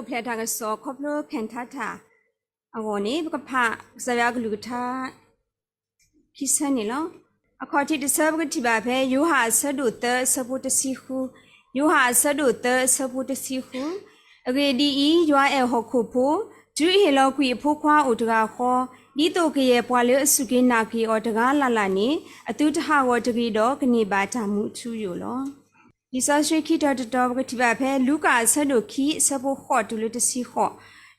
ဖျဲးတၢ်ကစီၣ်ခီဖျိ cantata အဂီၢ်န့ၣ် ပကဖးကစၢ်ယွၤအကလုၢ်ကထါ ခံဆၢန့ၣ်လီၤ. အခီၣ်ထံးတဆၢ ပကထံၣ်ဘၣ်ဖဲ ယိၤဟၣ်အဆၢဒိၣ်သၢ အဆၢဖိတဆံဃု, ယိၤဟၣ်အဆၢဒိၣ်သၢ အဆၢဖိတဆံဃု, အဂ့ၢ်ဒ်အံၤ, ယွၤအဲၣ်ဟီၣ်ခိၣ်ဖိ, တုၤအဟ့ၣ်လီၤကွံာ်အဖိခွါအိၣ်တဂၤဃီ, ဒ်သိးကယဲၢ်ပှၤလၢအစူၢ်က့ၤနာ်က့ၤအီၤတဂၤလၢ်လၢ်န့ၣ် အသုတဟးဂီၤတဂ့ၤဒီး ကန့ၢ်ဘၣ်တၢ်မူအထူအယိာ်လီၤ. လံာ်စီဆှံခံတီၤတတီၤ ပကထံၣ်ဘၣ်ဖဲ လူၤကၣ်အဆၢဒိၣ်ခံ အဆၢဖိဃိးတုၤလၢတဆံဃိး,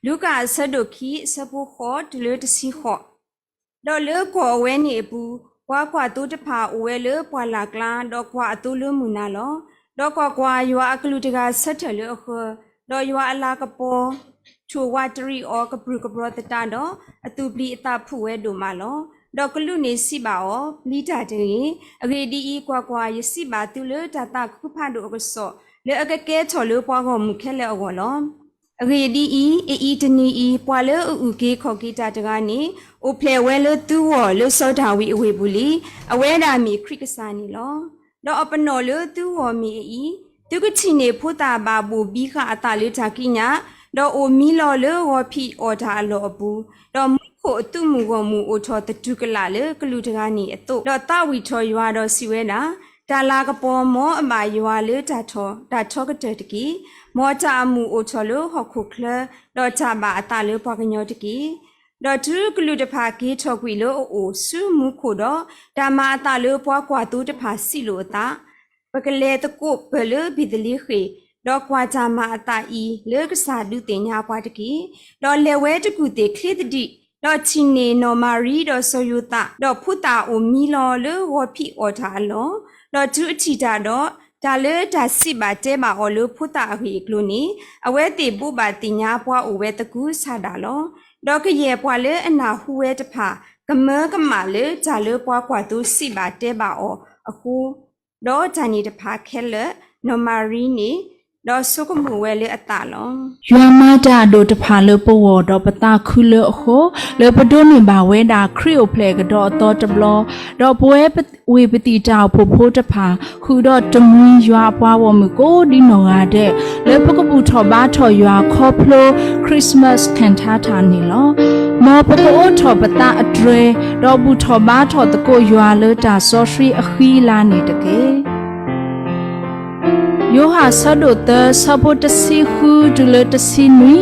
လူၤကၣ်အဆၢဒိၣ်ခံ အဆၢဖိဃိးတုၤလၢတဆံဃိး, ဒီးလၢကီၢ်အဝဲန့ၣ်အပူၤ, ပှၤကွၢ်သိတဖၣ်အိၣ်ဝဲလၢပှၢ်လၢ်ကျါ, ဒီးကွၢ်အသိလၢမုၢ်နၤလီၤ. ဒီးကွၢ်ကွၢ်, ယွၤအကလူးတဂၤဆၢထၢၣ်လၢအဃၢၤ, ဒီးယွၤအလၤကပီၤ ထိၣ်ဝးတရံးအီၤကပြုၢ်ကပြီၤသတးဒီး, အသူၣ်ပျံၤအသးဖုးဝဲဒိၣ်မးလီၤ. ဒီးကလူးန့ၣ်စံးဘၣ်အီၤ, ပျံၤတၢ်တဂ့ၤ. အဂ့ၢ်ဒ်အံၤ, ကွၢ်ကွၢ်, ယစံးဘၣ်သုလၢတၢ်သးခုဖးဒိၣ်အကစီၣ် လၢအကကဲထီၣ်လၢပှၤဂီၢ်မုၢ်ခဲလၢာ်အဂီၢ်လီၤ. အဂ့ၢ်ဒ်အံၤ, အအံၤတနံၤအံၤ, ပှၤလၢအအုၣ်က့ၤခီၣ်က့ၤတၢ်တဂၤန့ၣ်, အိၣ်ဖျဲၣ်ဝဲလၢသုဂီၢ်လၢစီၤဒၤဝံးအဝ့ၢ်ပူၤလံ. အဝဲဒၣ်မ့ၢ်ခရံာ်ကစၢ်န့ၣ်လီၤ. ဒီးအပနီၣ်လၢသုဂီၢ်မ့ၢ်အအံၤ, သုကထံၣ်န့ၢ်ဖိသၣ်ဘၣ်ဘိၣ်ဘံဃာ်အသးလၢတၢ်ကံးညာ်, ဒီးအိၣ်မံလီၤလၢဂီၤဖံးအီၣ်တၢ်အလီၢ်အပူၤ, ဒီးမူခိၣ်အသုးမုၢ်ဂီၢ်မုၢ်အိၣ်ထီၣ်သတူၢ်ကလာ်လၢကလူးတဂၤန့ၣ်အသိး, ဒီးသးဝံၣ်ထီၣ်ယွၤဒီးစံးဝဲဒၣ်, တၢ်လၤကပီၤမ်အဘၣ်ယွၤလၢတၢ်ထီၣ်တၢ်ထီကတၢၢ်တက့ၢ်. မ်တၢ်အမုာ်အိၣ်ထီၣ်လၢဟီၣ်ခိၣ်ချၢ, ဒီးတၢ်ဘၣ်အသးလၢပှၤကညီတက့ၢ်. ဒီးတုၤကလူးတဖၣ်က့ၤထီၣ်ကွံာ်လၢအအိၣ်ဆူမူခိၣ်ဒီး, တၢ်မၤအသးလၢပှၤကွၢ်သိတဖၣ်စံးလိာ်အသး, ပကလဲၤသကိးပၢၢ်လၢဘ့ၤသလ့ဃ့ၣ်, ဒီးကွၢ်တၢ်မၤအသးအံၤလၢကစၢ်ဒုးသ့ၣ်ညါပှၤတက့ၢ်. ဒီးလဲၤဝဲတကူၢ်သ့ၣ်ချ့သဒံး, ဒီးထံၣ်န့ၢ်နီၢ်မၤရံဒီးစီၤယိၤသး, ဒီးဖိသၣ်အိၣ်မံလီၤလၢဂီၤဖံးအီၣ်တၢ်အလီၢ်, ဒီးတုၤအထံၣ်တၢ်ဒီး, တၢ်လၢတၢ်စံးဘၣ်တဲဘၣ်အီၤလၢဖိသၣ်အဂ့ၢ်အကျိၤန့ၣ်, အဝဲသ့ၣ်ဘိးဘၣ်သ့ၣ်ညါပှၤအိၣ်ဝဲသကူစၢ်ဒၣ်လီၤ. ဒီးကယဲၢ်ပှၤလၢအနၢ်ဟူဝဲတဖၣ်, ကမၢကမၣ်လၢတၢ်လၢပှၤကွၢ်သိစံးဘၣ်တဲဘၣ်အီၤအဃိ, ဒီးတၢ်န့ၣ်တဖၣ်ခဲလၢာ်, နီၢ်မၤရံန့ၣ်, ဒီးဆိကမိၣ်ဝဲလၢအသးလီၤ. ယွၤမၤတၢ်အဒိၣ်တဖၣ်လၢပဂီၢ်ဒီးပသးခုလၢအဃိ, လၢပဒိးန့ၢ်ဘၣ်ဝဲဒၣ်ခရံာ်အိၣ်ဖျဲၣ်ကဒီးအသီတဘျီ, ဒီးပဝဲပဝ့ၢ်ပသံၣ်တၢ်အိၣ်ဖှိၣ်ဖိတဖၣ်, ဃုာ်ဒီးတမှံယွၤအပှၤဂီၢ်မုၢ်ကိးဒ်နီၢ်ဂၤဒဲး, လၢပကဘူၣ်ထီၣ်ဘါထီၣ်ယွၤခီဖျိ Christmas cantata န့ၣ်လီၤ. မ်ပကအိးထီၣ်ပသးအတြဲၤ, ဒီးဘူၣ်ထီၣ်ဘါထီၣ်သကိးယွၤလၢတၢ်စီဆှံအဃံအလၤန့ၣ်တက့ၢ်. ယိၤဟၣ်ဆၢဒိၣ်သၢ ဆၢဖိတဆံဃုတုၤလၢတဆံနွံ,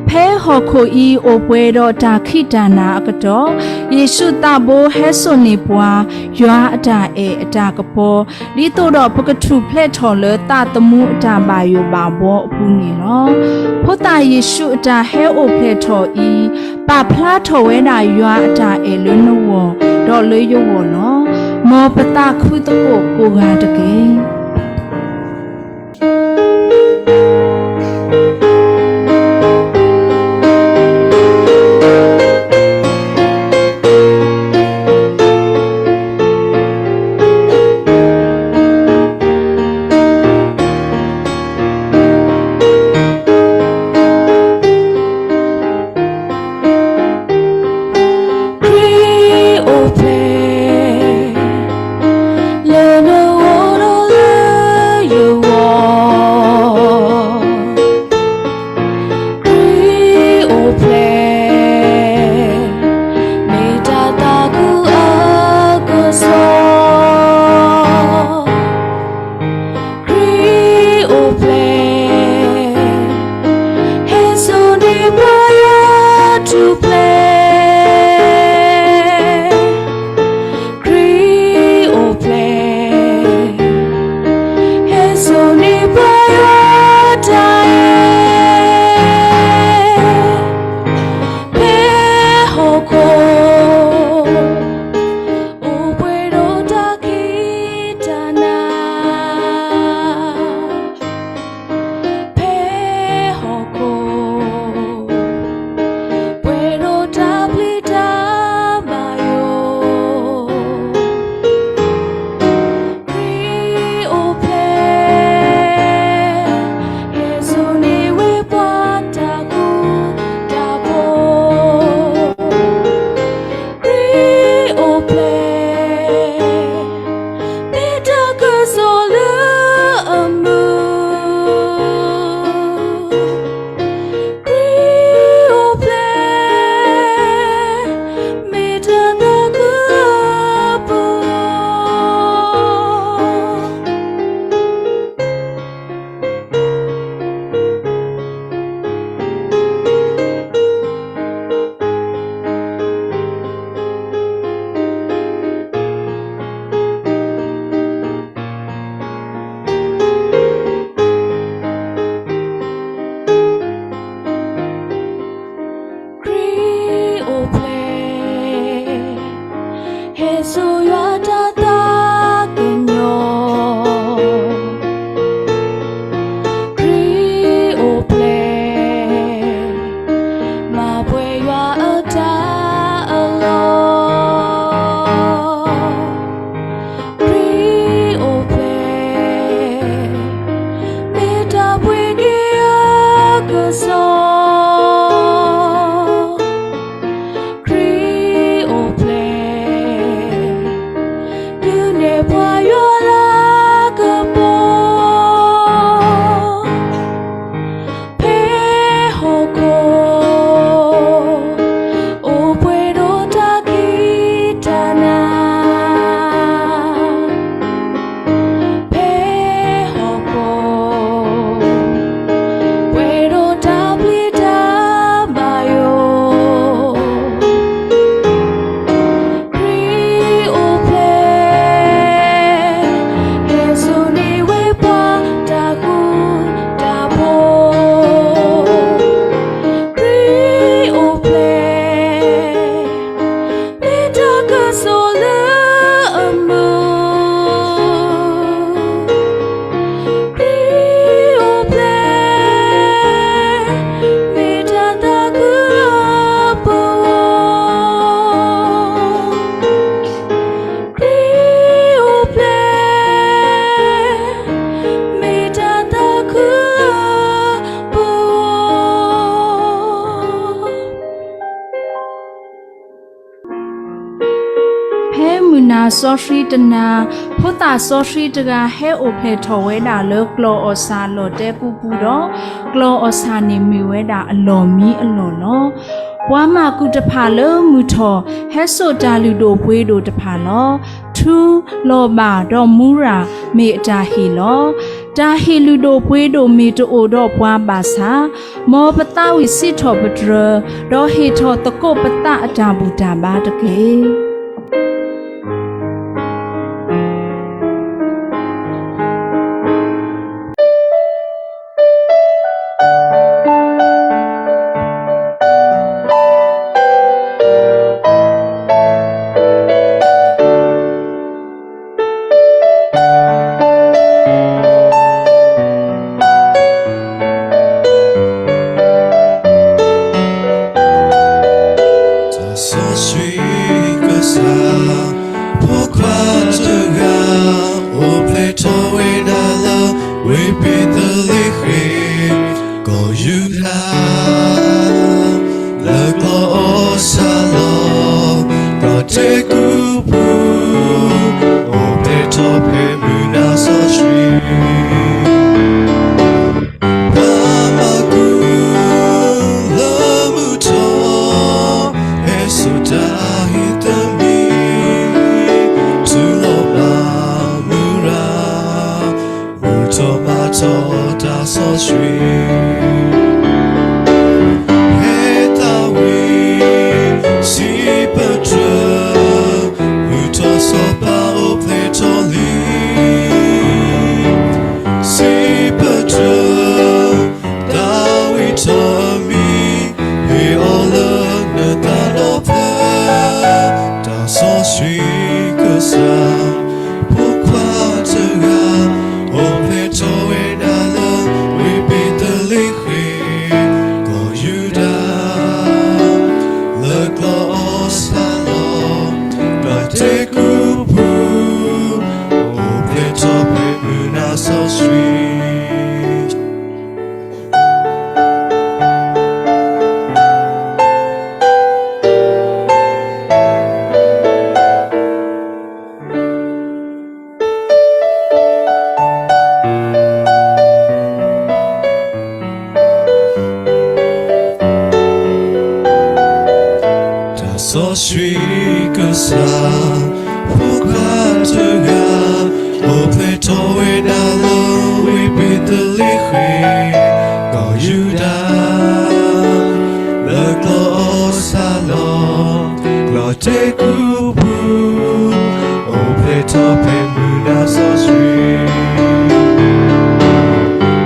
ဖဲဟီၣ်ခိၣ်အံၤအိၣ်ပှဲၤဒီးတၢ်ခံးတၢ်နၤအကတီၢ်, ယ့ၣ်ၡူးသးဘိဟဲစိာ်န့ၢ်ပှၤ ယွၤအတၢ်အဲၣ်အတၢ်ကပီၤ, ဒ်သိးဒီးပကထူၣ်ဖျဲးထီၣ်လၢသးသမူအတၢ်ဘၣ်ယိၣ်ဘၣ်ဘှီအပူၤန့ၣ်လီၤ. ဖိသၣ်ယ့ၣ်ၡူးအတၢ်ဟဲအိၣ်ဖျဲၣ်ထီၣ်အံၤ, ပာ်ဖျါထီၣ်ဝဲဒၣ်ယွၤအတၢ်အဲၣ်လၢနဂီၢ်, ဒီးလၢယဂီၢ်လီၤ. မ်ပသးခုသကိးကိးဂၤတက့ၢ်. ခရံာ်အိၣ်ဖျဲၣ် လၢနဂီၢ်ဒီးလၢယဂီၢ်, ခရံာ်အိၣ်ဖျဲၣ် မ့ၢ်တၢ်သးခုအကစီၣ်, ခရံာ်အိၣ်ဖျဲၣ် ဟဲစိာ်န့ၢ်ပှၤယွၤထူၣ်ဖျဲး, ခရံာ်အိၣ်ဖျဲၣ် ဟဲစိာ်န့ၢ်ပှၤယွၤတၢ်အဲၣ်, ဖဲဟီၣ်ခိၣ် အိၣ်ပှဲၤဒီးတၢ်ခံးတၢ်နၤ, ဖဲဟီၣ်ခိၣ် ပှဲၤဒီး အစီဆှံတနၤ, ဖိသၣ်စီဆှံတဂၤဟဲအိၣ်ဖျဲၣ်ထီၣ်ဝဲဒၣ်လၢကျီၢ်အီၣ်ဆၣ်အလီၢ်တဲပူပူဒီး, ကျီၢ်အီၣ်ဆၣ်န့ၣ်မ့ၢ်ဝဲဒၣ်အလီၢ်မံအလီၢ်လီၤ. ပှၤမၢ်ကူၣ်တဖၣ်လၢမုၢ်ထီၣ် ဟဲစိာ်တၢ်လုၢ်ဒိၣ်ပှ့ၤဒိၣ်တဖၣ်လီၤ. ထူ, လီၤဘၣ်ဒီးမူရၤမ့ၢ်အတၢ်ဟ့ၣ်လီၤ. တၢ်ဟ့ၣ်လုၢ်ဒိၣ်ပှ့ၤဒိၣ်မ့ၢ်တအိၣ်ဒီးပှၤဘၣ်ဆၣ်, မ်ပသးဝံၣ်စံးထီၣ်ပတြၢၤ, ဒီးဟ့ၣ်ထီၣ်သကိးပသးအတၢ်ဘူၣ်တၢ်ဘါတက့ၢ်. တၢ်စီဆှံကစၢ်, ဖိခွါတဂၤ, အိၣ်ဖျဲၣ်ထီၣ်ဝဲဒၣ်လၢ ဝ့ၢ်ဘ့းသလ့ဃ့ၣ်, ကီၢ်ယူဒၤ လၢကျီၢ်အီၣ်ဆၣ်လီၢ်, ဒီးတဲကူပူၤ, အိၣ်ဖျဲၣ်ထီၣ်ဖဲမုၢ်နၤစီဆှံ, ပှၤမၢ်ကူၣ်လၢမုၢ်ထီၣ်, ဟဲစိာ်တၢ်ဟ့ၣ်သးမံၤ, ထူလီၤဘၣ်မူရၤ ဘူၣ်ထီၣ်ဘါထီၣ်တၢ်စီဆှံ, ဟဲသးဝံၣ်စံးပတြၢၤ, ဘူၣ်ထီၣ်စီၤပၤအိၣ်ဖျဲၣ်ထီၣ်လံ, စံးပတြၢၤ, သးဝံၣ်ထီၣ်အမံၤ, ဟ့ၣ်အီၤလၢနသးဒီဖျၢၣ်, တၢ်စီဆှံကစၢ်, ဖိခွါတဂၤ, အိၣ်ဖျဲၣ်ထီၣ်ဝဲဒၣ်လၢ ဝ့ၢ်ဘ့းသလ့ဃ့ၣ်, ကီၢ်ယူဒၤ လၢကျီၢ်အီၣ်ဆၣ်လီၢ်, ဒီးတဲကူပူၤ, အိၣ်ဖျဲၣ်ထီၣ်ဖဲမုၢ်နၤစီဆှံ, တၢ်စီဆှံကစၢ်, ဖိခွါတဂၤ, အိၣ်ဖျဲၣ်ထီၣ်ဝဲဒၣ်လၢ ဝ့ၢ်ဘ့းသလ့ဃ့ၣ်, ကီၢ်ယူဒၤ လၢကျီၢ်အီၣ်ဆၣ်လီၢ်, ဒီးတဲကူပူၤ, အိၣ်ဖျဲၣ်ထီၣ်ဖဲမုၢ်နၤစီဆှံ,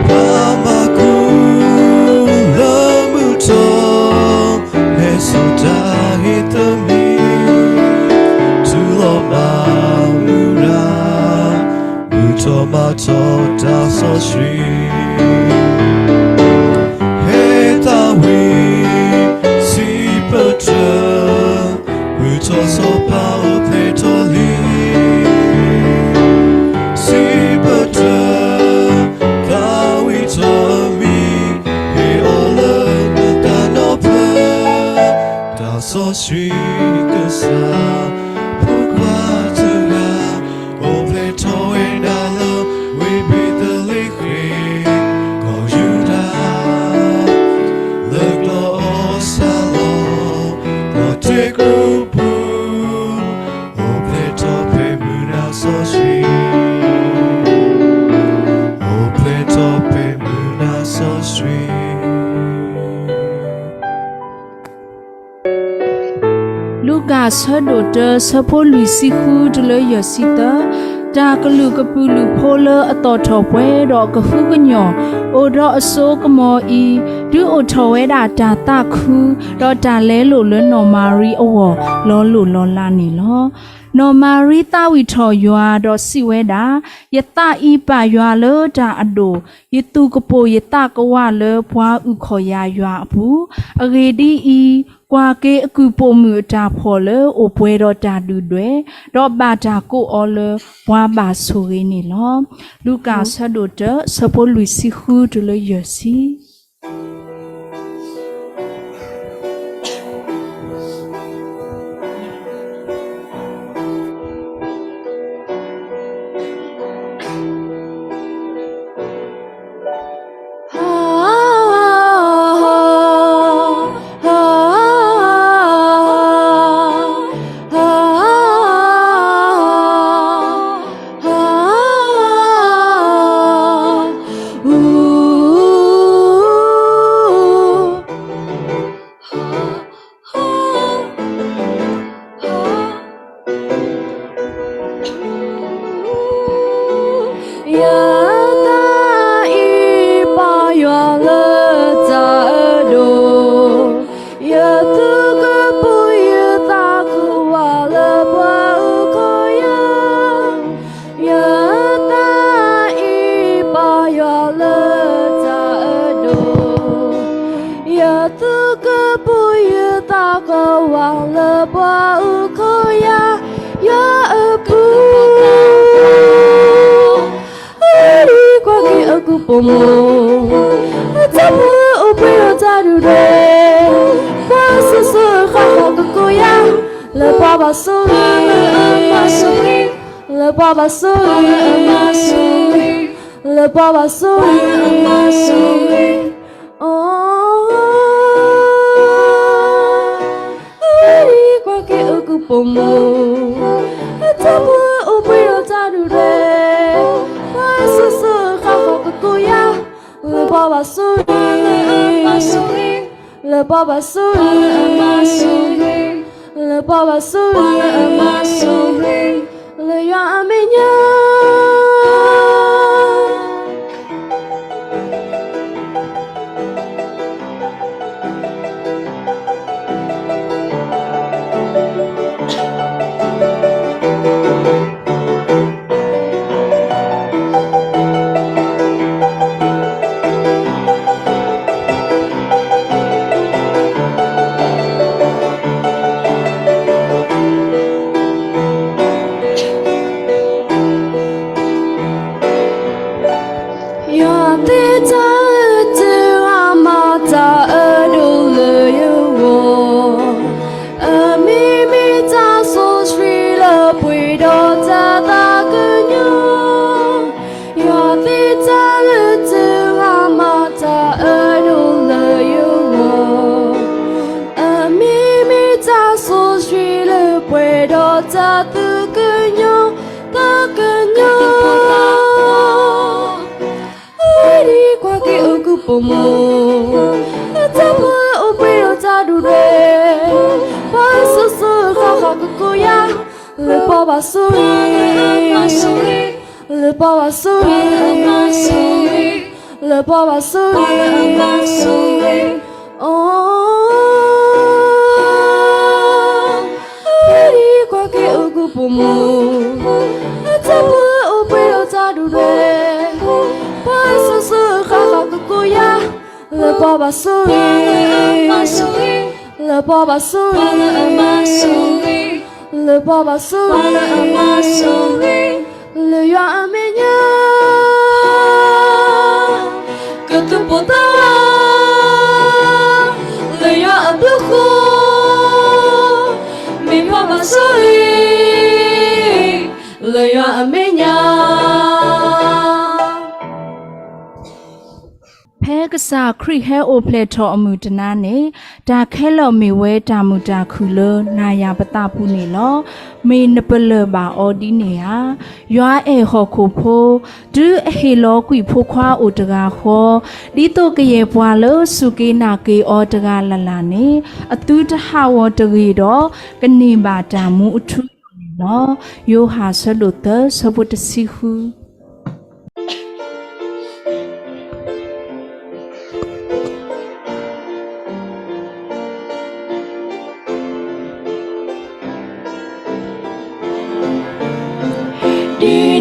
ပှၤမၢ်ကူၣ်လၢမုၢ်ထီၣ်, ဟဲစိာ်တၢ်ဟ့ၣ်သးမံၤ, ထူလီၤဘၣ်မူရၤ, ဘူၣ်ထီၣ်ဘါထီၣ်တၢ်စီဆှံ, ဟဲသးဝံၣ်စံးပတြၢၤ, ဘူၣ်ထီၣ်စီၤပၤအိၣ်ဖျဲၣ်ထီၣ်လံ, စံးပတြၢၤ, သးဝံၣ်ထီၣ်အမံၤ, ဟ့ၣ်အီၤလၢနသးဒီဖျၢၣ်, တၢ်စီဆှံကစၢ်, ဖိခွါတဂၤ, အိၣ်ဖျဲၣ်ထီၣ်ဝဲဒၣ်လၢ ဝ့ၢ်ဘ့းသလ့ဃ့ၣ်, ကီၢ်ယူဒၤ လၢကျီၢ်အီၣ်ဆၣ်လီၢ်, ဒီးတဲကူပူၤ, အိၣ်ဖျဲၣ်ထီၣ်ဖဲမုၢ်နၤစီဆှံ, အိၣ်ဖျဲၣ်ထီၣ်ဖဲမုၢ်နၤစီဆှံ. လူၤကၣ်အဆၢဒိၣ်တၢ အဆၢဖိလွံၢ်ဆံဃုတုၤလၢယဲၢ်ဆံသၢ, တၢ်ကလုာ်ကပုာ်လုာ်ဖိလၢအသီၣ်ထီၣ်ပှဲၤဒီးကဟုကညီၢ် အိၣ်ဒီးအစိကမီၤအံၤ, ဒုးအိၣ်ထီၣ်ဝဲဒၣ်တၢ်သးခု, ဒီးတၢ်လဲလိာ်လၢနီၢ်မၤရံအဂီၢ် လီၤလိၢ်လီၤလးန့ၣ်လီၤ. နီၢ်မၤရံသးဝံၣ်ထီၣ်ယွၤဒီးစံးဝဲဒၣ်, ယသးအံၤပာ်ယွၤလၢတၢ်အဒိၣ်, ယသူၣ်ကပိာ်ယသးကဝၢ်လၢပှၤအုၣ်ခီၣ်ယၤယွၤအပူၤ, အဂ့ၢ်ဒ်အံၤ, ကွၢ်က့ၤအကုၢ်ပိာ်မုၣ်အတၢ်ဖှီၣ်လၢအိၣ်ပှဲၤဒီးတၢ်ဒုၣ်ဒွဲၣ်, ဒီးဘၣ်တၢ်ကိးအီၤလၢပှၤဘၣ်ဆိၣ်ဂ့ၤန့ၣ်လီၤ. လူၤကၣ်အဆၢဒိၣ်တၢ အဆၢဖိလွံၢ်ဆံဃုတုၤလၢယဲၢ်ဆံ. ယသုကပူၤယသးကဝးလၢပှၤအုၣ်ခိးယၤ, ယွၤအပူၤ ဒ်ကွၢ်က့ၤအကုၢ်ပိာ်မုၣ်, အတၢ်ပှၢ်အိၣ်ပှဲၤဒီးတၢ်ဒုၣ်ဒွဲၣ်, ပှၤစိၤစိၤဃၣ်ဃၣ်ကကိးယၤ, လၢပှၤဘၣ်ဆိၣ်ဂ့ၤ, လၢပှၤဘၣ်ဆိၣ်ဂ့ၤ, လၢပှၤဘၣ်ဆိၣ်ဂ့ၤ, ဒ်ကွၢ်က့ၤအကုၢ်ပိာ်မုၣ်, အတၢ်ပှၢ်အိၣ်ပှဲၤဒီးတၢ်ဒုၣ်ဒွဲၣ်, ပှၤစိၤစိၤဃၣ်ဃၣ်ကကိးယၤ, လၢပှၤဘၣ်ဆိၣ်ဂ့ၤ, လၢပှၤဘၣ်ဆိၣ်ဂ့ၤ, လၢပှၤဘၣ်ဆိၣ်ဂ့ၤ, လၢယွၤအမဲာ်ညါ ယွၤသ့ၣ်တၢ်လၢတဂၤမၤတၢ်အဒိၣ်လၢယဂီၢ်, အမ့ၢ်မ့ၢ်တၢ်စီဆှံလၢပှဲၤဒီးတၢ်သးကညီၤ, ယွၤသ့ၣ်တၢ်လၢတဂၤမၤတၢ်အဒိၣ်လၢယဂီၢ်, အမ့ၢ်မ့ၢ်တၢ်စီဆှံလၢပှဲၤဒီးတၢ်သးကညီၤ, သးကညီၤ ဒ်ကွၢ်က့ၤအကုၢ်ပိာ်မုၣ်, အတၢ်ပှၢ်အိၣ်ပှဲၤဒီးတၢ်ဒုၣ်ဒွဲၣ်, ပှၤစိၤစိၤဃၣ်ဃၣ်ကကိးယၤ, လၢပှၤဘၣ်ဆိၣ်ဂ့ၤ, လၢပှၤဘၣ်ဆိၣ်ဂ့ၤ, လၢပှၤဘၣ်ဆိၣ်ဂ့ၤ, ဒ်ကွၢ်က့ၤအကုၢ်ပိာ်မုၣ်, အတၢ်ပှၢ်အိၣ်ပှဲၤဒီးတၢ်ဒုၣ်ဒွဲၣ်, ပှၤစိၤစိၤဃၣ်ဃၣ်ကကိးယၤ, လၢပှၤဘၣ်ဆိၣ်ဂ့ၤ, လၢပှၤဘၣ်ဆိၣ်ဂ့ၤ, လၢပှၤဘၣ်ဆိၣ်ဂ့ၤ, လၢယွၤအမဲာ်ညါ ကသူၣ်ပိၢ်သးဝး လၢယွၤအဘျုးအဃိ, မ့ၢ်ပှၤဘၣ်ဆိၣ်ဂ့ၤ လၢယွၤအမဲာ်ညါ. ဖဲကစၢ်ခရံာ်ဟဲအိၣ်ဖျဲၣ်ထီၣ်အမုၢ်တနၤန့ၣ်, တၢ်ခဲလၢာ်မ့ၢ်ဝဲတၢ်မုာ်တၢ်ခုၣ်လၢနၤယၤပသးပူၤန့ၣ်လီၤ. မ့ၢ်နပလၢၢ်ဘၣ်အီၤဒ်န့ၣ်ဧါ. ယွၤအဲၣ်ဟီၣ်ခိၣ်ဖိ, တုၤအဟ့ၣ်လီၤကွံာ်ဖိခွါအိၣ်တဂၤဃီ, ဒ်သိးကယဲၢ်ပှၤလၢစူၢ်က့ၤနာ်က့ၤအီၤတဂၤလၢ်လၢ်န့ၣ်, အသုတဟးဂီၤတဂ့ၤဒီး, ကန့ၢ်ဘၣ်တၢ်မူအထူအယိာ်န့ၣ်လီၤ. ယိၤဟၣ်အဆၢဒိၣ်သၢ ဆၢဖိတဆံဃု ဒ်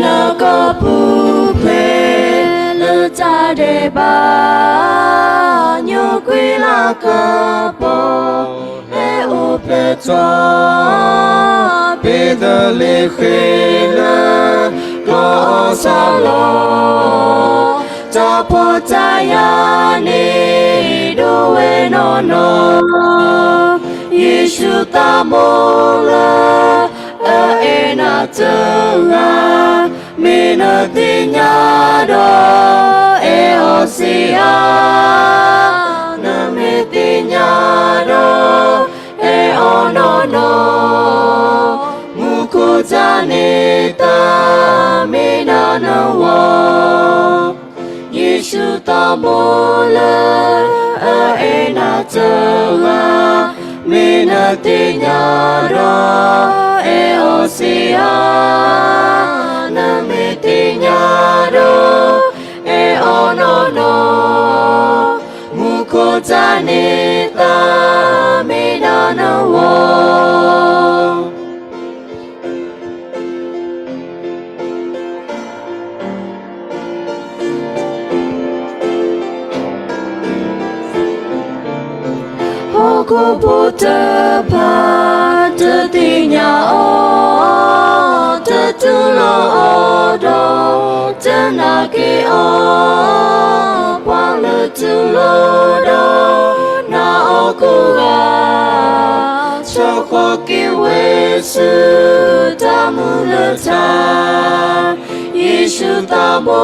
နကပူၤဖျဲးလၢတၢ်ဒဲးဘး, ညိကွံာ်လၢကပီၤ, ဟဲအိၣ်ဖျဲၣ်ထီၣ်, ဘ့းသလ့ဃ့ၣ်လၢ ကီၢ်အီစၢ်လီၤ. တၢ်ဖှီၣ်တၢ်ယာ်န့ၣ် ဒိၣ်ဝဲနီၢ်နီၢ်, ယ့ၣ်ၡူးသးဘိလၢ အအဲၣ်နၤတဂၤ, မ့ၢ်နသ့ၣ်ညါဒီး အဲၣ်အီၤစ့ၢ်ဧါ. နမ့ၢ်သ့ၣ်ညါဒီး အဲၣ်အီၤနီၢ်နီၢ်, မူခိၣ်တၢ်န့ၢ်သါ မ့ၢ်ဒၣ်နဂီၢ်. ယ့ၣ်ၡူးသးဘိလၢ အအဲၣ်နၤတဂၤ, မ့ၢ်နသ့ၣ်ညါဒီး အဲၣ်အီၤစ့ၢ်ဧါ. နမ့ၢ်သ့ၣ်ညါဒီး အဲၣ်အီၤနီၢ်နီၢ်, မူခိၣ်တၢ်န့ၢ်သါ မ့ၢ်ဒၣ်နဂီၢ်. ဟီၣ်ခိၣ်ဖိတဖၣ် တသ့ၣ်ညါအီၤ, တတူၢ်လိာ်အီၤဒီး တနာ်က့ၤအီၤ, ပှၤလၢတူၢ်လိာ်ဒီး နာ်အီၤကိးဂၤ ဆိၣ်ဃီက့ၤဝဲဆူတၢ်မူလၢထါ, ယ့ၣ်ၡူးသးဘိ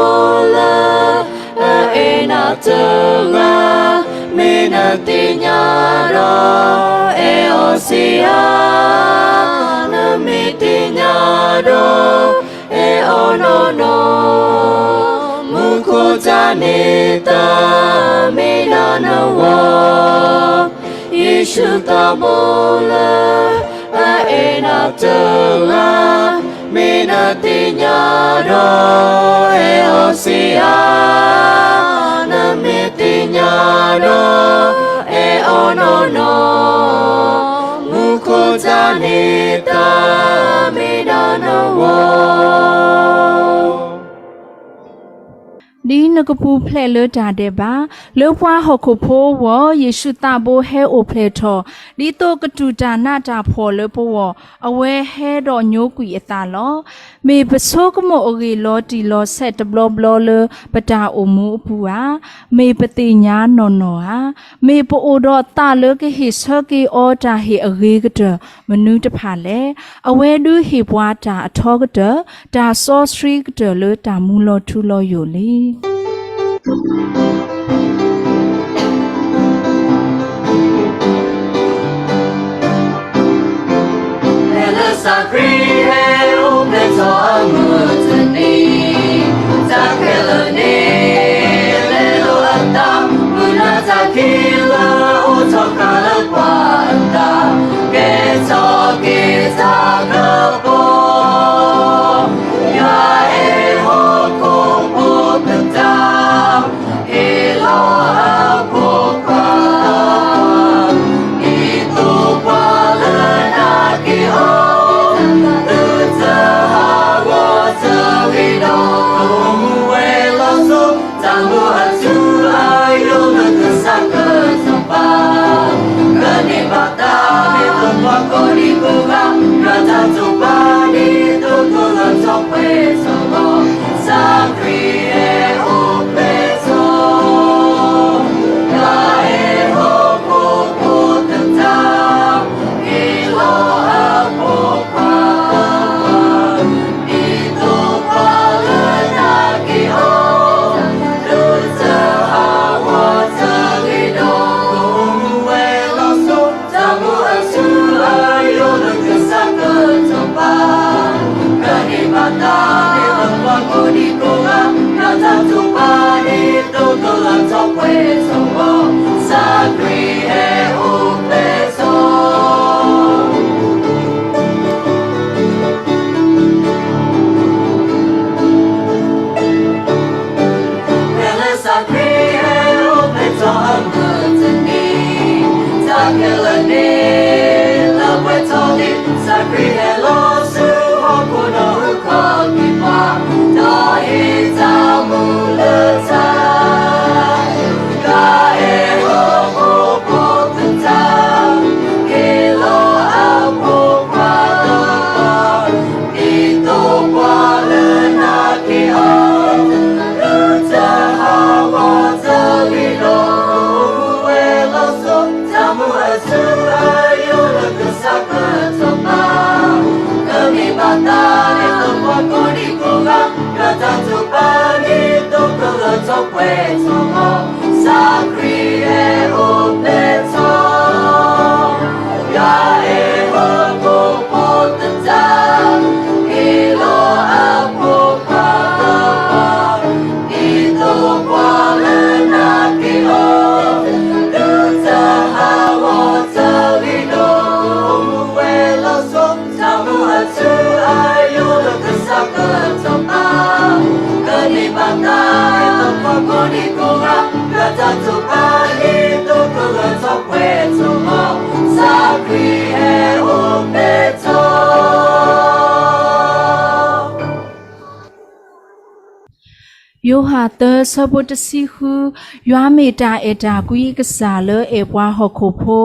လၢ အအဲၣ်နၤတဂၤ, မ့ၢ်နသ့ၣ်ညါဒီး အဲၣ်အီၤစ့ၢ်ဧါ, နမ့ၢ်သ့ၣ်ညါဒီး အဲၣ်အီၤနီၢ်နီၢ်, မူခိၣ်တၢ်န့ၣ်သၢ မ့ၢ်ဒၣ်နဝီ ယ့ၣ်ၡူးသးဘိလၢ အအဲၣ်နၤတဂၤ, မ့ၢ်နသ့ၣ်ညါဒီး အဲၣ်အီၤစ့ၢ်ဧါ, နမ့ၢ်သ့ၣ်ညါဒီး အဲၣ်အီၤနီၢ်နီၢ်, မူခိၣ်တၢ်န့ၣ်သၢ မ့ၢ်ဒၣ်နဝီ ဒ်နကပူၤဖျဲးလၢတၢ်ဒဲးဘး, လၢပှၤဟီၣ်ခိၣ်ဖိအဂီၢ် ယ့ၣ်ၡူးသးဘိဟဲအိၣ်ဖျဲၣ်ထီၣ်, ဒ်သိးကတူၢ်တၢ်နးတၢ်ဖှီၣ်လၢပဂီၢ်, အဝဲဟဲဒီးညိကွံာ်အသးလီၤ. မ့ၢ်ပဆိကမိၣ်အဂ့ၢ်လီၤတံၢ်လီၤဆဲးတဘျီဘျီလၢပတၢ်အိၣ်မူအပူၤဧါ. မ့ၢ်ပသ့ၣ်ညါနီၢ်နီၢ်ဧါ. မ့ၢ်ပအိၣ်ဒီးသးလၢကဟ့ၣ်ဆၢက့ၤအီၤတၢ်ဟ့ၣ်အဂ့ၤကတၢၢ်မနုၤတဖၣ်လဲၣ်. အဝဲဒုးဟ့ၣ်ပှၤတၢ်အထီကတၢၢ်, တၢ်စီဆှံကတၢၢ်လၢတၢ်မူလီၤထူလီၤယိာ်လံ. ဖဲလၢကစၢ်ခရံာ်ဟဲအိၣ်ဖျဲၣ်ထီၣ်အမုၢ်တနံၤ, တၢ်ခဲလၢာ်န့ၣ် လဲလိာ်အသး, မုၢ်လၢ်တၢ်ခံးလၢအိၣ်ထီၣ်ဃာ်လၢပှၤအသး, ကဲထီၣ်က့ၤတၢ်ကပီၤ ယွၤအဲၣ်ဟီၣ်ခိၣ်ဖိတကၢ, ဟ့ၣ်လီၤအဖိခွါ, ဒ်သိးပှၤလၢနာ်က့ၤအီၤ, သုတဟးဂီၤတဂ့ၤဒီး, အိၣ်မူဝဲလီၤဆီ တၢ်မူအထူအယိာ်လၢကစၢ်ကစီၤပၤ, ကန့ၢ်ဘၣ်တၢ်မ့ၢ်တၢ်ပှၤကိးဒံကိးဂၤ, ယွၤတၢ်တိာ်ပာ်ဒ်သိးသိလၢထီၣ်ပှဲၤထီၣ်လီၤ. ကစၢ်ခရံာ်ဟဲအိၣ်ဖျဲၣ်ထီၣ်, ယွၤအဲၣ်ဟီၣ်ခိၣ်ဖိတကၢ, ဟ့ၣ်လီၤအဖိခွါ ဒ်သိးပှၤလၢနာ်က့ၤအီၤ, သုတဟးဂီၤတဂ့ၤဒီး, အိၣ်မူဝဲလီၤဆီ တၢ်မူအထူအယိာ်လၢကစၢ်ကစီၤပၤ, ကန့ၢ်ဘၣ်တၢ်မ့ၢ်တၢ်ပှၤကိးဒံကိးဂၤ, ယွၤတၢ်တိာ်ပာ်ဒ်သိးသိလၢထီၣ်ပှဲၤထီၣ်လီၤ. ကစၢ်ခရံာ်ဟဲအိၣ်ဖျဲၣ်ထီၣ် ဖဲလၢကစၢ်ခရံာ်ဟဲအိၣ်ဖျဲၣ်ထီၣ်အမုၢ်တနံၤ, တၢ်ခဲလၢာ်န့ၣ် လၢပှဲၤထီၣ်လံ, ကစၢ်ခရံာ်ဟဲလီၤဆူဟီၣ်ခိၣ်ဒီးအုၣ်က့ၤခီၣ်က့ၤပှၤ, ဒီးဟ့ၣ်တၢ်မူလၢထါ ကအဲၣ်ဟီၣ်ခိၣ်ဖိတကၢ, ဟ့ၣ်လီၤအဖိခွါ ဒ်သိးပှၤလၢနာ်က့ၤအီၤ, သုတဟးဂီၤတဂ့ၤဒီး, အိၣ်မူဝဲလီၤဆီ တၢ်မူအထူအယိာ်လၢကစၢ်ကစီၤပၤ, ကန့ၢ်ဘၣ်တၢ်မ့ၢ်တၢ်ပှၤကိးဒံကိးဂၤ, ယွၤတၢ်တိာ်ပာ်ဒ်သိးသိလၢထီၣ်ပှဲၤထီၣ်လီၤ. ကစၢ်ခရံာ်ဟဲအိၣ်ဖျဲၣ်ထီၣ်, ယွၤအဲၣ်ဟီၣ်ခိၣ်ဖိတကၢ, ဟ့ၣ်လီၤအဖိခွါ ဒ်သိးပှၤလၢနာ်က့ၤအီၤ, သုတဟးဂီၤတဂ့ၤဒီး, အိၣ်မူဝဲလီၤဆီ တၢ်မူအထူအယိာ်လၢကစၢ်ကစီၤပၤ, ကန့ၢ်ဘၣ်တၢ်မ့ၢ်တၢ်ပှၤကိးဒံကိးဂၤ, အဆၢဖိတဆံဃု, ယွၤမ့ၢ်တၢ်အဲၣ်တၢ်ကွံကစၢ်လၢအဲၣ်ပှၤဟီၣ်ခိၣ်ဖိ,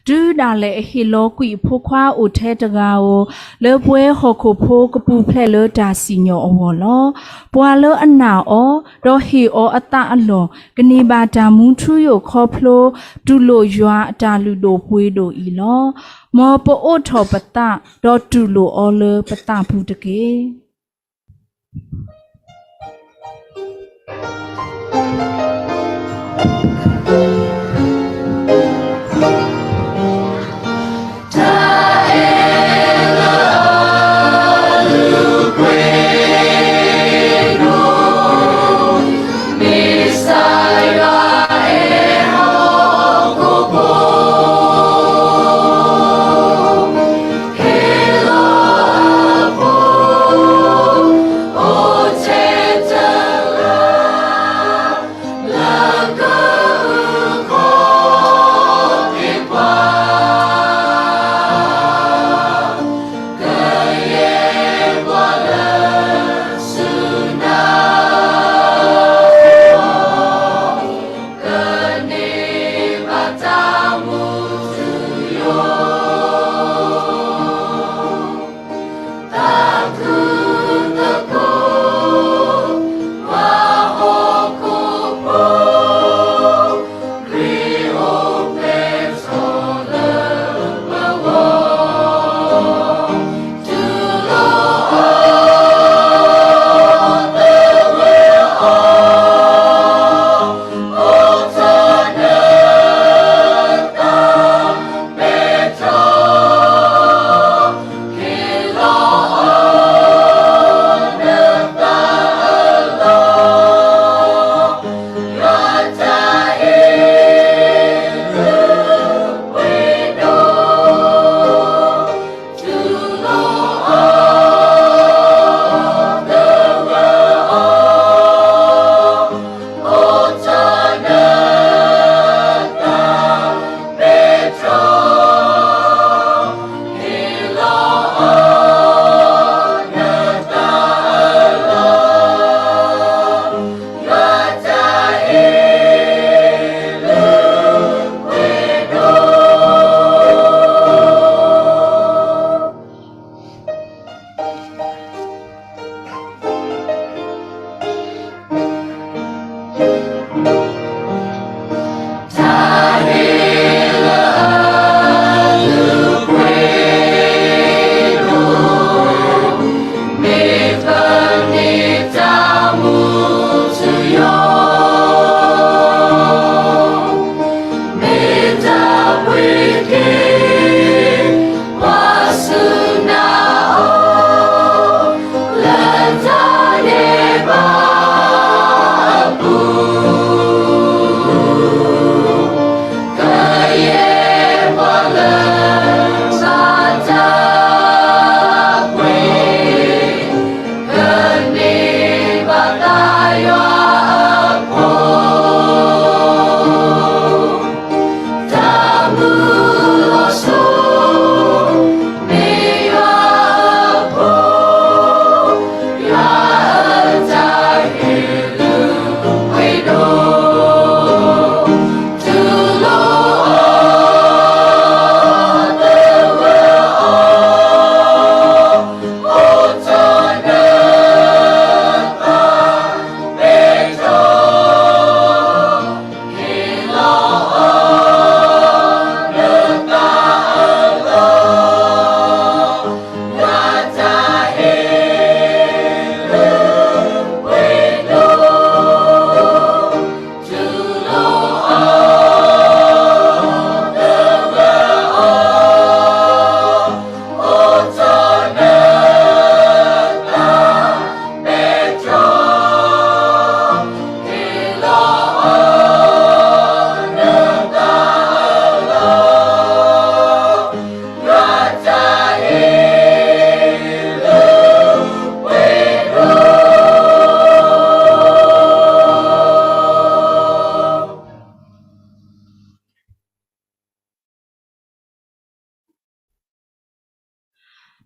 တုၤဒၣ်လဲာ်အဟ့ၣ်လီၤကွံာ်အဖိခွါအိၣ်ထဲတဂၤဧိၤ, လၢပဝဲဟီၣ်ခိၣ်ဖိကပူၤဖျဲးလၢတၢ်စံၣ်ညီၣ်အဂီၢ်လီၤ. ပှၤလၢအနာ်အီၤ, ဒီးဟ့ၣ်အီၤအသးအလီၢ်, ကန့ၢ်ဘၣ်တၢ်မူထူယိာ်ခီဖျိ, တူၢ်လိာ်ယွၤအတၢ်လုၢ်ဒိၣ်ပှ့ၤဒိၣ်အံၤလီၤ. မ်ပအိးထီၣ်ပသး, ဒီးတူၢ်လိာ်အီၤလၢပသးပူၤတက့ၢ်.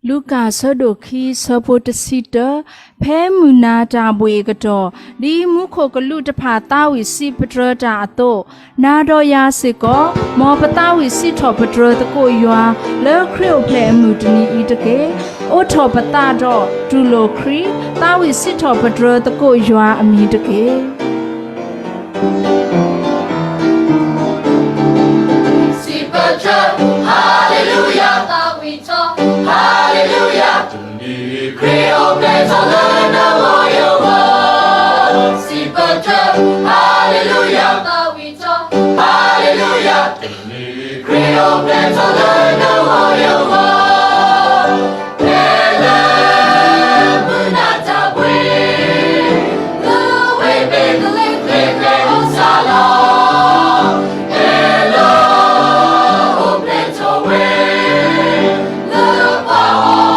လူၤကၣ်အဆၢဒိၣ်ခံ ဆၢဖိတဆံတၢ, ဖဲမုၢ်နၤတၢ်ဘှ့ၣ်အကတီၢ်, ဒ်မူခိၣ်ကလူးတဖၣ်သးဝံၣ်စံးပတြၢၤတၢ်အသိး, နၤဒီးယၤစ့ၢ်ကီး, မ်ပသးဝံၣ်စံးထီၣ်ပတြၢၤသကိးယွၤ လၢခရံာ်အိၣ်ဖျဲၣ်အမုၢ်တနံၤအံၤတက့ၢ်. အိးထီၣ်ပသးဒီးတူၢ်လိာ်ခရံာ်, သးဝံၣ်စံးထီၣ်ပတြၢၤသကိးယွၤအမံၤတက့ၢ်. စံးပတြၢၤ, Hallelujah, သးဝံၣ်ထီၣ်, Hallelujah, တနံၤခရံာ်အိၣ်ဖျဲၣ်ထီၣ်လၢနဂီၢ်ယဂီၢ်, စံးပတြၢၤ, Hallelujah, သးဝံၣ်ထီၣ်, Hallelujah, တနံၤခရံာ်အိၣ်ဖျဲၣ်ထီၣ်လၢနဂီၢ်ယဂီၢ်, ဖဲလၢမုၢ်နၤတၢ်ဘှ့ၣ် လၢဝ့ၢ်မ့ၢ်ဂ့ၤလ့ၣ်ကျဲၤကျဲၤအိၣ်စၢ်လီၤ, ဟဲလီၤအိၣ်ဖျဲၣ်ထီၣ်ဝဲ လၢပှၤဟီၣ်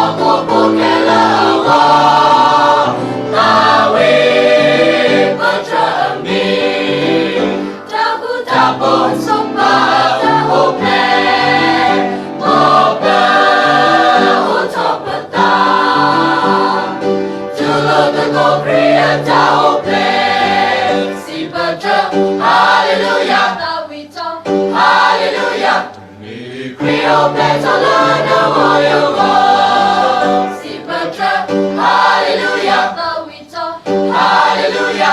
ခိၣ်ဖိခဲလၢာ်အဂီၢ်, သးဝံၣ်ပတြၢၤအမံၤ, တၢ်ဃူတၢ်ဖိးစီၤပၤအတၢ်အိၣ်ဖျဲၣ်, မ်ပအိးထီၣ်ပသး တူၢ်လိာ်သကိးခရံာ်အတၢ်အိၣ်ဖျဲၣ်, စံးပတြၢၤ, Hallelujah, သးဝံၣ်ထီၣ်, Hallelujah, တနံၤခရံာ်အိၣ်ဖျဲၣ်ထီၣ်လၢနဂီၢ်ယဂီၢ်, စံးပတြၢၤ, Hallelujah, သးဝံၣ်ထီၣ်, Hallelujah, တ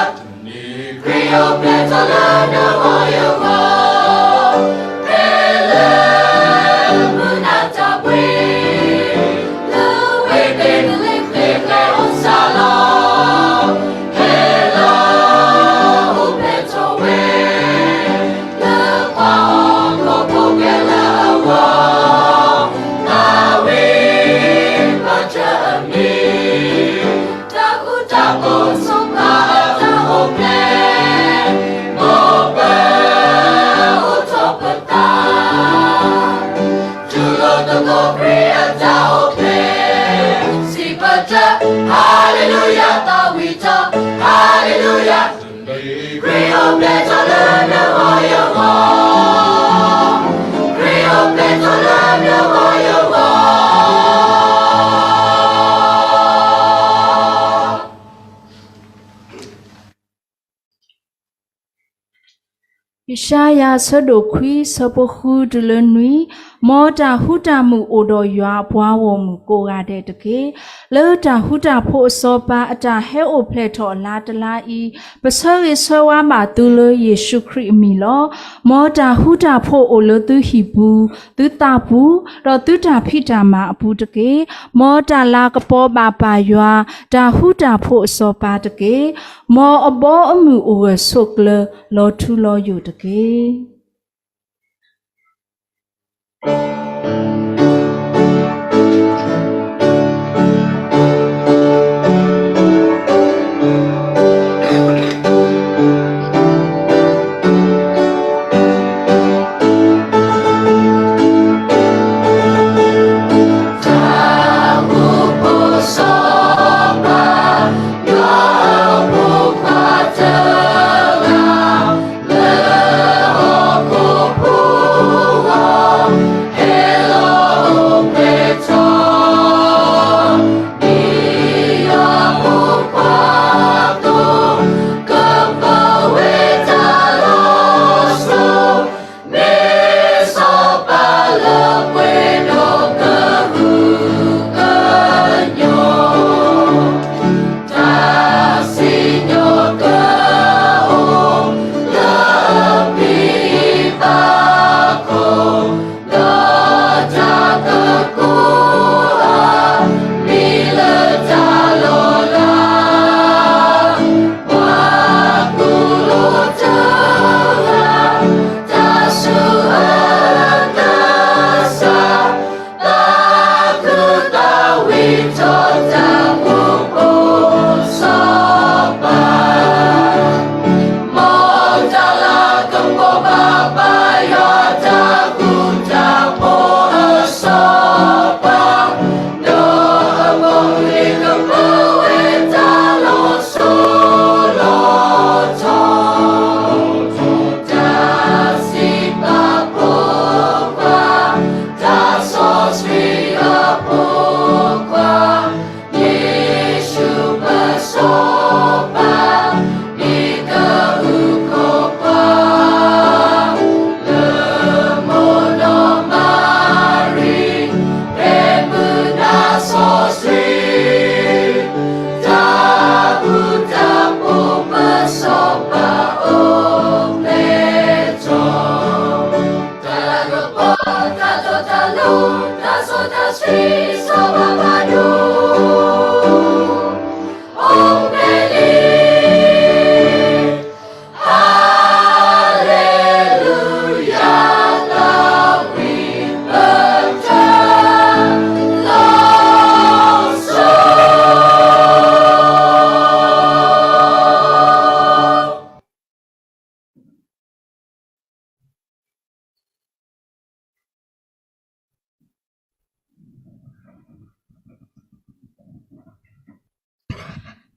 နံၤခရံာ်အိၣ်ဖျဲၣ်ထီၣ်လၢနဂီၢ်ယဂီၢ်, ဖဲလၢမုၢ်နၤတၢ်ဘှ့ၣ် လၢဝ့ၢ်မ့ၢ်ဂ့ၤလ့ၣ်ကျဲၤကျဲၤအိၣ်စၢ်လီၤ, ဟဲလီၤအိၣ်ဖျဲၣ်ထီၣ်ဝဲ လၢပှၤဟီၣ်ခိၣ်ဖိခဲလၢာ်အဂီၢ်, သးဝံၣ်ပတြၢၤအမံၤ, တၢ်ဃူတၢ်ဖိးစီၤပၤအတၢ်အိၣ်ဖျဲၣ်, မ်ပအိးထီၣ်ပသး တူၢ်လိာ်သကိးခရံာ်အတၢ်အိၣ်ဖျဲၣ်, စံးပတြၢၤ, Hallelujah, သးဝံၣ်ထီၣ်, Hallelujah, ခရံာ်အိၣ်ဖျဲၣ်ထီၣ်လၢနဂီၢ်ယဂီၢ်, ခရံာ်အိၣ်ဖျဲၣ်ထီၣ်လၢနဂီၢ်ယဂီၢ်. ယၡါယၤအဆၢဒိၣ်ခွံ ဆၢဖိဃုတုၤလၢနွံ, မ်တၢ်ဃူတၢ်မုာ်အိၣ်ဒီးယွၤအပှၤဂီၢ်မုၢ်ကိးဂၤဒဲးတက့ၢ်. လၢတၢ်ဃူတၢ်ဖိးအစီၤပၤအတၢ်ဟဲအိၣ်ဖျဲၣ်ထီၣ်အလါတလါအံၤ, ပဆၢဂ့ၤဆၢဝါဘၣ်သုလၢယ့ၣ်ၡူးခရံာ်အမံၤလီၤ. မ်တၢ်ဃူတၢ်ဖိးအိၣ်လၢသုဟံၣ်ပူၤ, သုသးပူၤ, ဒီးသုတၢ်ဖံးတၢ်မၤအပူၤတက့ၢ်. မ်တၢ်လၤကပီၤဘၣ်ပၢ်ယွၤ, တၢ်ဃူတၢ်ဖိးအစီၤပၤတက့ၢ်. မ်အဘီအမုၢ်အိၣ်ဂၢၢ်ဆိးကျၢၤ လီၤထူလီၤယိာ်တက့ၢ်. တၢ်အိၣ်ဖှိၣ်စီၤပၤ, ယွၤအဖိခွါတဂၤ, လၢဟီၣ်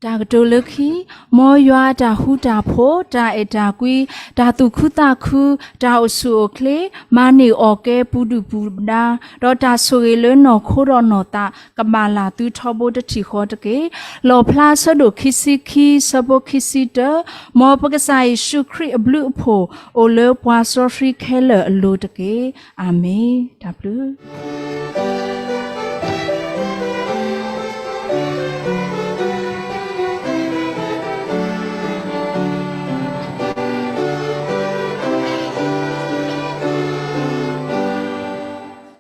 တၢ်ကတိၤလၢခံ, မ်ယွၤအတၢ်ဃူတၢ်ဖိး, တၢ်အဲၣ်တၢ်ကွံ, တၢ်သူၣ်ခုသးခု, တၢ်အိၣ်ဆူၣ်အိၣ်ချ့, မၤန့ၢ်အီၣ်ကဲပူၤဒုၣ်ပူၤဒါ, ဒီးတၢ်ဆိၣ်ဂ့ၤလၢနီၢ်ခိဒီးနီၢ်သး ကဘၣ်လၢသုထီဘိတထံၣ်ဃီတက့ၢ်. လီၣ်ဖျါဆၢဒိၣ်ခံဆံခံ ဆၢဖိခံဆံတၢ, မ်ပကစၢ်ယ့ၣ်ၡူးခရံာ်အဘျုးအဖှိၣ် အိၣ်လၢပှၤစီဆှံခဲလၢာ်အလိၤတက့ၢ်. အၤမ့ၣ်. တၢ်ဘျုး